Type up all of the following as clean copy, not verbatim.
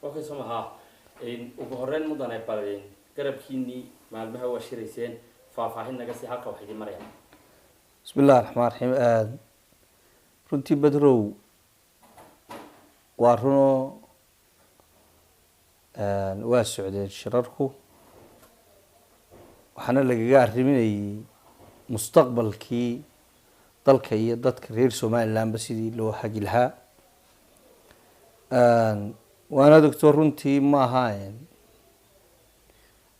Okay, soo maha. Ugu horeyn, mudane, bal garabkiinii maalmaha waa shirayseen, faahfaahin naga sii halka wax idin marayaan. Bismi illahi raxmaan raxiim. Runtii Bedrow, waa runoo, waa socdeen shirarku, waxaana lagaga arriminayay mustaqbalkii dalka iyo dadka reer Somalilandba sidii loo hagi lahaa. Waana doctor, runtii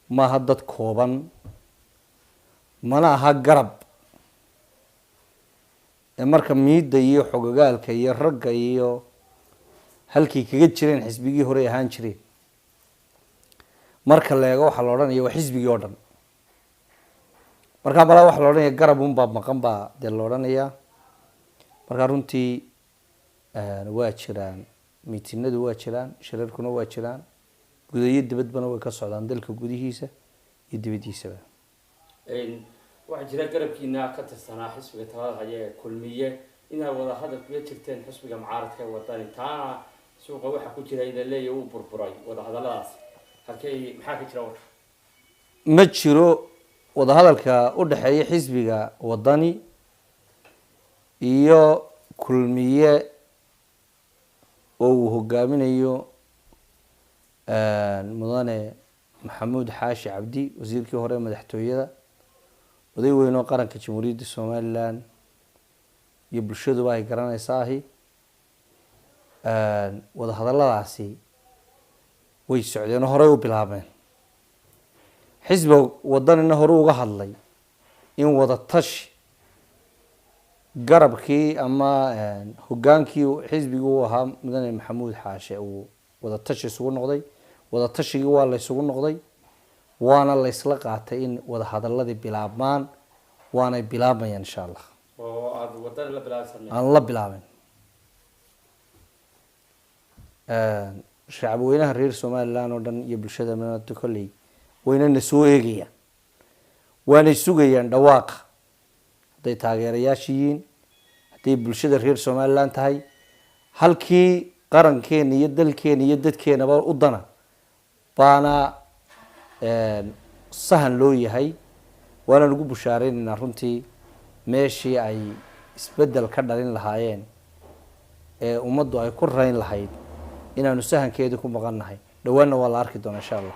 maaha dad kooban, mana aha garab ee marka miidda iyo xogogaalka iyo ragga iyo halkay kaga jireen xisbigii horey ahaan jireen marka la eego, waxaa la odhanaya waa xisbigii oo dhan. Markaa malaa waxaa la odhanaya garab unbaa maqan baa dee la odhanayaa. Markaa runtii waa jiraan miitinadu, waa jiraan shirarkuna, waa jiraan gudayo dibadbana way ka socdaan, dalka gudihiisa iyo dibaddiisaba. Waxaa jira garabkiina ka tirsanaa xisbiga talada haya ee Kulmiye inaad wada hadal kula jirteen xisbiga mucaaradka ee Wadani. Taana suuqa waxaa ku jira ina leeya uu burburay wadahadaladaas. Halkey, maxaa ka jira warka? Ma jiro wadahadalka u dhexeeya xisbiga Wadani iyo Kulmiye oo uu hogaaminayo mudane Maxamuud Xaashi Cabdi, wasiirkii hore ee madaxtooyada, oday weyn oo qaranka Jamhuuriyadda Somaliland iyo bulshaduba ay garanaysa ahi. Wadahadaladaasi way socdeen oo horey u bilaabeen. Xisbiga Wadanina hore uga hadlay in wada tashi garabkii ama hogaankii xisbigii uu ahaa mudane Maxamuud Xaashe uu wada tashi isugu noqday. Wada tashigii waa la isugu noqday, waana la isla qaatay in wada hadaladii bilaabmaan, waanay bilaabmayaan insha Allah. Oo aada Wadani la bilaabsan? Aan la bilaabin. Shacabweynaha reer Somaliland oo dhan iyo bulshada maanta kolley waynana soo eegayaan, waanay sugayaan dhawaaqa, hadday taageerayaasha yihiin, hadday bulshada reer Somaliland tahay. Halkii qarankeena iyo dalkeena iyo dadkeenaba u dana baana sahan loo yahay, waana lagu bushaareynayna runtii meeshii ay isbeddel ka dhalin lahaayeen ee ummaddu ay ku rayn lahayd inaanu sahankeedii ku maqan nahay. Dhowaanna waa la arki doonaa insha Allah.